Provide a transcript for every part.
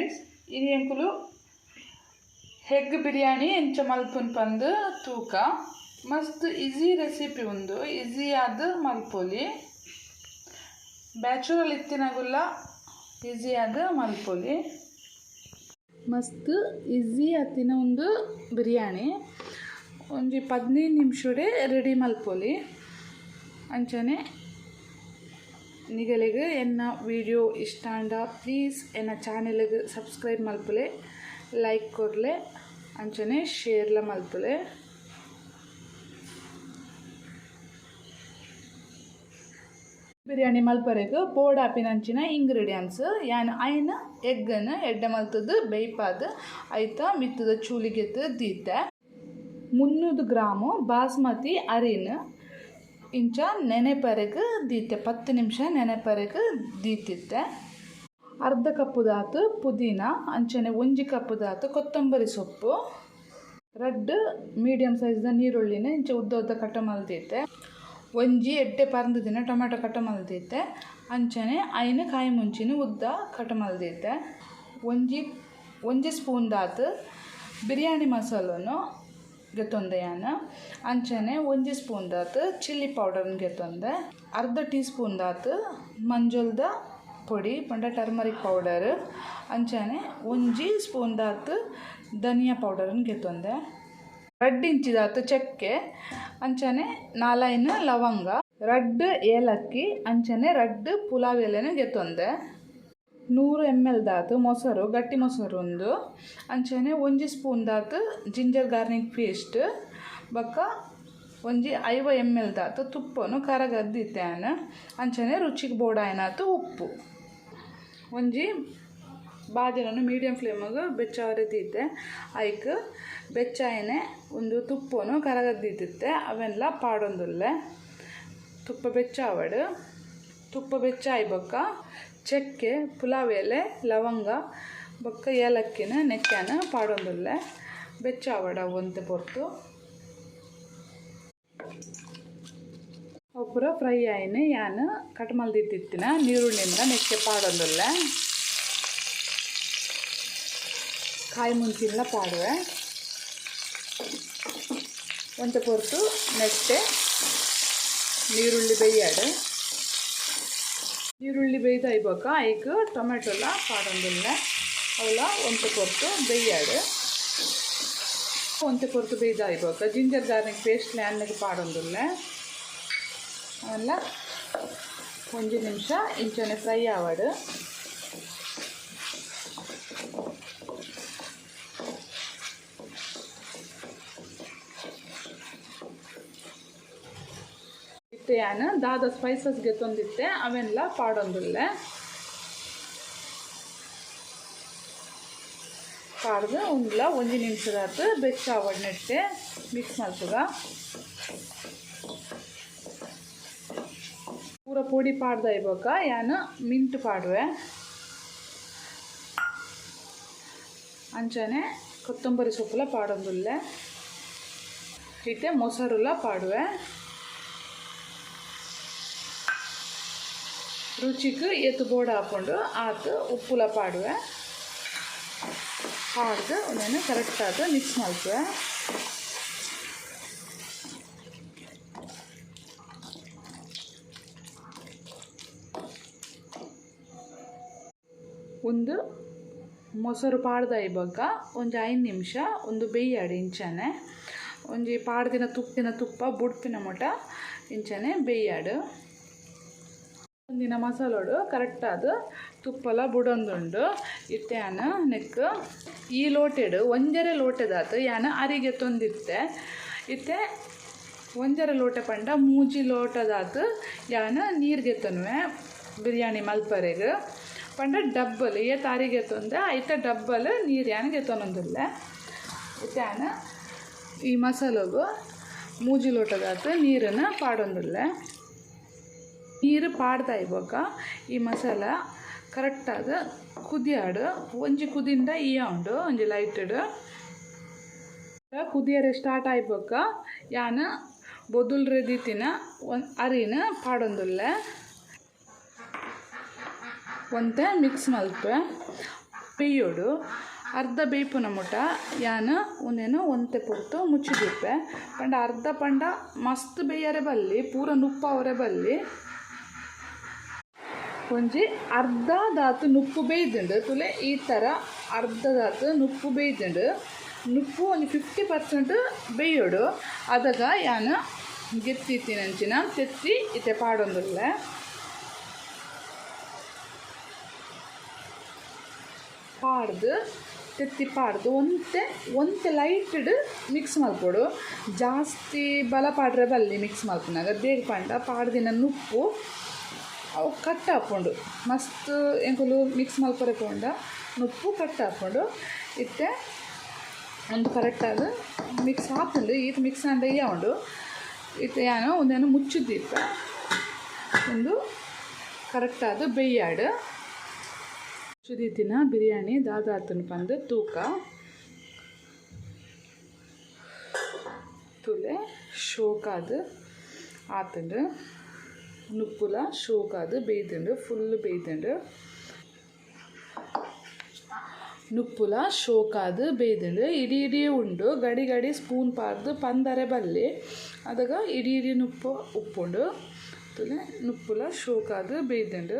Friends, ಇನಿ ಎಂಕುಲು egg biryani ಎಂಚ ಮಲ್ಪುನ್ ಪಂದ್ ತೂಕ. ಮಸ್ತ್ ಈಸಿ ರೆಸಿಪಿ ಉಂದು, ಈಸಿ ಆದ್ ಮಲ್ಪೊಲಿ. ಬ್ಯಾಚುಲರ್ ಇತ್ತಿನಗುಲ್ಲ ಈಸಿ ಆದ್ ಮಲ್ಪೊಲಿ. ಮಸ್ತ್ ಈಸಿ ಆತಿನ ಉಂದು ಬಿರಿಯಾನಿ. ಒಂಜಿ 15 ನಿಮಿಷಡೆ ರೆಡಿ ಮಲ್ಪೊಲಿ. ಅಂಚನೆ ನಿಗಲೆಗ್ ಎನ್ನ ವಿಡಿಯೋ ಇಷ್ಟ ಆಂಡ ಪ್ಲೀಸ್ ಎನ್ನ ಚಾನೆಲ್ಗ್ ಸಬ್ಸ್ಕ್ರೈಬ್ ಮಲ್ಪುಲೆ, ಲೈಕ್ ಕೊರ್ಲೆ, ಅಂಚನೆ ಶೇರ್ಲ ಮಲ್ಪುಲೆ. ಬಿರಿಯಾನಿ ಮಲ್ಪರೆಗ್ ಬೋಡಾಪಿನಂಚಿನ ಇಂಗ್ರೀಡಿಯೆಂಟ್ಸ್. ಯಾನ್ ಐನ್ ಎಗ್ಗನ್ ಎಡ್ಡೆ ಮಲ್ತದ್ ಬೇಯ್ಪಾದ್ ಐತ ಮಿತ್ತದ ಚೂಲಿಗೆತ್ ದೀತೆ. 300 ಗ್ರಾಮ್ ಬಾಸ್ಮತಿ ಅರಿನ್ ಇಂಚ ನೆನೆಪರೆಗ್ ದೀತೆ, 10 ನಿಮಿಷ ನೆನೆಪರೆಗ್ ದೀತಿತ್ತೆ. ಅರ್ಧ ಕಪ್ಪುದಾತ್ ಪುದೀನ, ಅಂಚನೆ 1 ಕಪ್ಪುದಾತ್ ಕೊತ್ತಂಬರಿ ಸೊಪ್ಪು, ರಡ್ಡ್ ಮೀಡಿಯಂ ಸೈಜ್ದ ನೀರುಳ್ಳಿನ ಇಂಚ ಉದ್ದ ಉದ್ದ ಕಟ್ ಮಲ್ದಿತ್ತೆ. ಒಂಜಿ ಎಡ್ಡೆ ಪರ್ಂದ್ ದಿನ ಟೊಮೆಟೊ ಕಟ್ ಮಲ್ದಿತ್ತೆ. ಅಂಚನೆ 5 ಕಾಯಿ ಮುಂಚಿನ ಉದ್ದ ಕಟ್ ಮಲ್ದಿತ್ತೆ. ಒಂಜಿ ಒಂಜಿ ಸ್ಪೂನ್ ದಾತ್ ಬಿರಿಯಾನಿ ಮಸಾಲನು ಗೆತ್ತೊಂದೆ ಯಾನ್. ಅಂಚನೆ 1 ಸ್ಪೂನ್ ದಾತ್ ಚಿಲ್ಲಿ ಪೌಡರ್ನ್ ಗೆತ್ತೊಂದೆ. ಅರ್ಧ ಟೀ ಸ್ಪೂನ್ ದಾತ್ ಮಂಜೊಲ್ದ ಪೊಡಿ ಪಂಡ ಟರ್ಮರಿಕ್ ಪೌಡರ್. ಅಂಚನೆ 1 ಸ್ಪೂನ್ ದಾತ್ ಧನಿಯಾ ಪೌಡರ್ನ್ ಗೆತ್ತೊಂದೆ. 2 ಇಂಚಿದಾತ್ ಚಕ್ಕೆ, ಅಂಚನೆ 4 ಲವಂಗ, 2 ಏಲಕ್ಕಿ, ಅಂಚನೆ 2 ಪುಲಾವ್ ಎಲೆನ್ ಗೆತ್ತೊಂದೆ. 100 ml ದಾತ್ ಮೊಸರು, ಗಟ್ಟಿ ಮೊಸರು ಉಂದು. ಅಂಚನೆ 1 ಸ್ಪೂನ್ ದಾತ್ ಜಿಂಜರ್ ಗಾರ್ಲಿಕ್ ಪೇಸ್ಟ್, ಬೊಕ್ಕ ಒಂಜಿ 50 ml ದಾತ್ ತುಪ್ಪನು ಕರಗದ್ದಿತ್ತೆ ಯಾನ್. ಅಂಚನೆ ರುಚಿಗೆ ಬೋಡಾಯಿನಾತ್ ಉಪ್ಪು. ಒಂಜಿ ಬಾಜನನು ಮೀಡಿಯಂ ಫ್ಲೇಮ್ಗ್ ಬೆಚ್ಚಾವರೆ ದೀತೆ. ಐಕ್ ಬೆಚ್ಚಾಯಿನೆ ಒಂದು ತುಪ್ಪನು ಕರಗದ್ದಿತ್ತೆ, ಅವೆನ್ಲ ಪಾಡೊಂದುಲ್ಲೆ. ತುಪ್ಪ ಬೆಚ್ಚಾವಡು. ತುಪ್ಪ ಬೆಚ್ಚಾಯಿ ಬೊಕ್ಕ ಚಕ್ಕೆ, ಪುಲಾವ್ ಎಲೆ, ಲವಂಗ ಬೊಕ್ಕ ಏಲಕ್ಕಿನ ನೆಕ್ಯಾನ ಪಾಡೊಂದುಲ್ಲೆ. ಬೆಚ್ಚಾವಡ ಒಂತೆ ಪೊರ್ತು. ಅವು ಪೂರ ಫ್ರೈ ಆಯಿನ ಯಾನ್ ಕಟ್ ಮಲ್ದಿತ್ತಿತ್ತಿನ ನೀರುಳ್ಳಿಂದ ನೆಕ್ಕೆ ಪಾಡೊಂದುಲ್ಲೆ. ಕಾಯಿ ಮುಂಚಿನ್ಲ ಪಾಡುವೆ. ಒಂತೆ ಪೊರ್ತು ನೆಟ್ಟೆ ನೀರುಳ್ಳಿ ಬೇಯಾಡು. ನೀರುಳ್ಳಿ ಬೇಯ್ದು ಬೊಕ್ಕ ಐಕ್ ಟೊಮೆಟೊಲ ಪಾಡೊಂದುಲ್ಲೆ. ಅವಲ ಒಂತೆ ಪೊರ್ತು ಬೇಯಾಡು. ಒಂತೆ ಪೊರ್ತು ಬೇಯ್ದು ಬೊಕ್ಕ ಜಿಂಜರ್ ಗಾರ್ಲಿಕ್ ಪೇಸ್ಟ್ ಲ್ಯಾನ್ಗ್ ಪಾಡೊಂದುಲ್ಲೆ. ಅವೆಲ್ಲ ಒಂಜಿ ನಿಮಿಷ ಇಂಚನೆ ಫ್ರೈ ಆವಡು. ಇತ್ತೆ ಯಾನ್ ದಾದ ಸ್ಪೈಸಸ್ ಗೆತ್ತೊಂದಿತ್ತೆ ಅವೆನ್ಲ ಪಾಡೊಂದುಲ್ಲೆ. ಪಾಡ್ದ್ ಉಂದ್ಲ ಒಂಜಿ ನಿಮಿಷದಾತ್ ಬೆಚ್ಚ ಆವಡ್ ನೆಟ್ಟೆ ಮಿಕ್ಸ್ ಮಲ್ಪುಗ. ಪೂರ ಪೊಡಿ ಪಾಡ್ದಾಯಿ ಬೊಕ್ಕ ಯಾನ್ ಮಿಂಟ್ ಪಾಡುವೆ. ಅಂಚನೆ ಕೊತ್ತಂಬರಿ ಸೊಪ್ಪುಲ ಪಾಡೊಂದುಲ್ಲೆ. ಇತ್ತೆ ಮೊಸರುಲ ಪಾಡುವೆ. ರುಚಿಕ್ ಏತ್ ಬೋಡಾಪುಂಡು ಆತ್ ಉಪ್ಪುಲ ಪಾಡುವೆ. ಪಾಡ್ದ್ ಉಂದೆನ್ ಕರೆಕ್ಟ್ ಆದ್ ಮಿಕ್ಸ್ ಮಲ್ಪುವೆ. ಉಂದು ಮೊಸರು ಪಾಡ್ದಾಯಿ ಬೊಕ್ಕ ಒಂಜಿ 5 ನಿಮಿಷ ಉಂದು ಬೇಯ್ಯಾಡು ಇಂಚನೆ. ಒಂಜಿ ಪಾಡ್ದಿನ ತುಪ್ಪಿನ ತುಪ್ಪ ಬುಡ್ಪಿನ ಮುಟ ಇಂಚನೆ ಬೇಯ್ಯಾಡು. ಒಂದಿನ ಮಸಾಲೋಡು ಕರೆಕ್ಟಾದ್ ತುಪ್ಪಲ ಬುಡೊಂದುಂಡು. ಇತ್ತೆ ಯಾನ್ ನೆಕ್ಕ್ ಈ ಲೋಟೆಡ್ ಒಂಜರೆ ಲೋಟೆದಾತ್ ಯಾನ್ ಅರಿ ಗೆತ್ತೊಂದಿತ್ತೆ. ಇತ್ತೆ ಒಂಜರೆ ಲೋಟೆ ಪಂಡ 3 ಲೋಟದಾತ್ ಯಾನ್ ನೀರು ಗೆತ್ತೊನುವೆ ಬಿರಿಯಾನಿ ಮಲ್ಪರೆಗ್. ಪಂಡ ಡಬ್ಬಲ್ ಏತ್ ಅರಿ ಗೆತ್ತೊಂದೆ ಐತ ಡಬ್ಬಲ್ ನೀರು ಯಾನ್ ಗೆತ್ತೊನೊಂದುಲ್ಲೆ. ಇತ್ತೆ ಯಾನ್ ಈ ಮಸಾಲೊಗು 3 ಲೋಟದಾತ್ ನೀರನ್ನು ಪಾಡೊಂದುಲ್ಲೆ. ನೀರು ಪಾಡ್ದಾಯಿ ಬೊಕ್ಕ ಈ ಮಸಾಲ ಕರೆಕ್ಟಾದ್ ಕುದಿಯಾಡು. ಒಂಜಿ ಕುದಿಂಡ ಈಯ ಉಂಡು ಒಂಜಿ ಲೈಟೆಡ್. ಕುದಿಯರೆ ಸ್ಟಾರ್ಟ್ ಆಯಿ ಬೊಕ್ಕ ಯಾನ್ ಬೊದುಲ್ರೆ ದೀತಿನ ಅರಿನ್ ಪಾಡೊಂದುಲ್ಲೆ. ಒಂತೆ ಮಿಕ್ಸ್ ಮಲ್ಪೆ. ಬೇಯೋಡು. ಅರ್ಧ ಬೇಯ್ಪುನ ಮುಟ ಯಾನ್ ಉಂದೆನ್ ಒಂತೆ ಪೊರ್ತು ಮುಚ್ಚಿದಿಪ್ಪೆ. ಪಂಡ ಅರ್ಧ ಪಂಡ ಮಸ್ತ್ ಬೇಯರೆ ಬಲ್ಲಿ, ಪೂರ ನುಪ್ಪಾವರೆ ಬಲ್ಲಿ. ಒಂಜಿ ಅರ್ಧ ದಾತ್ ನುಪ್ಪು ಬೇಯ್ದುಂಡು ತುಲೆ. ಈ ಥರ ಅರ್ಧ ದಾತ್ ನುಪ್ಪು ಬೇಯ್ದುಂಡು. ನುಪ್ಪು ಒಂಜಿ 50% ಬೇಯೋಡು. ಅದಗ ಯಾನ್ ಗೆತ್ತಿತ್ತಿನಂಚಿನ ತೆತ್ತಿ ಇತ್ತೆ ಪಾಡೊಂದುಲ್ಲೆ. ಪಾಡ್ದು, ತೆತ್ತಿ ಪಾಡ್ದು ಒಂತೆ ಒಂತೆ ಲೈಟ್ಡ್ ಮಿಕ್ಸ್ ಮಲ್ಪೊಡು. ಜಾಸ್ತಿ ಬಲ ಪಾಡ್ರೆ ಬಲ್ಲಿ ಮಿಕ್ಸ್ ಮಲ್ಪುನಗ. ದೇಗ್ ಪಂಡ ಪಾಡ್ದಿನ ನುಪ್ಪು ಅವು ಕಟ್ ಆಪುಂಡು. ಮಸ್ತ್ ಎಂಕುಲು ಮಿಕ್ಸ್ ಮಲ್ಪರೆ ಪೋಂಡ ನುಪ್ಪು ಕಟ್ ಆಪುಂಡು. ಇತ್ತೆ ಒಂದು ಕರೆಕ್ಟಾದ್ ಮಿಕ್ಸ್ ಆಪುಂಡು. ಈತ್ ಮಿಕ್ಸ್ ಆಂಡ ಉಂಡು. ಇತ್ತೆ ಯಾನ್ ಉಂದೆನ್ ಮುಚ್ಚುದಿಪ್ಪೆ. ಉಂದು ಕರೆಕ್ಟಾದ್ ಬೆಯ್ಯಾಡ್. ಮುಚ್ಚುದಿತ್ತಿನ ಬಿರಿಯಾನಿ ದಾದ ಆತುಂಡು ಪಂದ್ ತೂಕ. ತೂಲೆ, ಶೋಕಾದ್ ಆತುಂಡು. ನುಪ್ಪುಲ ಶೋಕಾದ್ ಬೇಯ್ದುಂಡು, ಫುಲ್ ಬೇಯ್ದುಂಡು. ನುಪ್ಪುಲ ಶೋಕಾದ್ ಬೇಯ್ದುಂಡು. ಇಡೀ ಇಡೀ ಉಂಡು. ಗಡಿ ಗಡಿ ಸ್ಪೂನ್ ಪಾಡ್ದು ಪಂದರೆ ಬಲ್ಲಿ. ಅದಗ ಇಡೀ ಇಡೀ ನುಪ್ಪು ಉಪ್ಪುಂಡು. ತೂಲೆ, ನುಪ್ಪುಲ ಶೋಕಾದ್ ಬೇಯ್ದುಂಡು.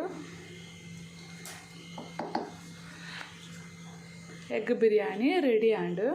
ಎಗ್ ಬಿರಿಯಾನಿ ರೆಡಿ ಆಂಡ್.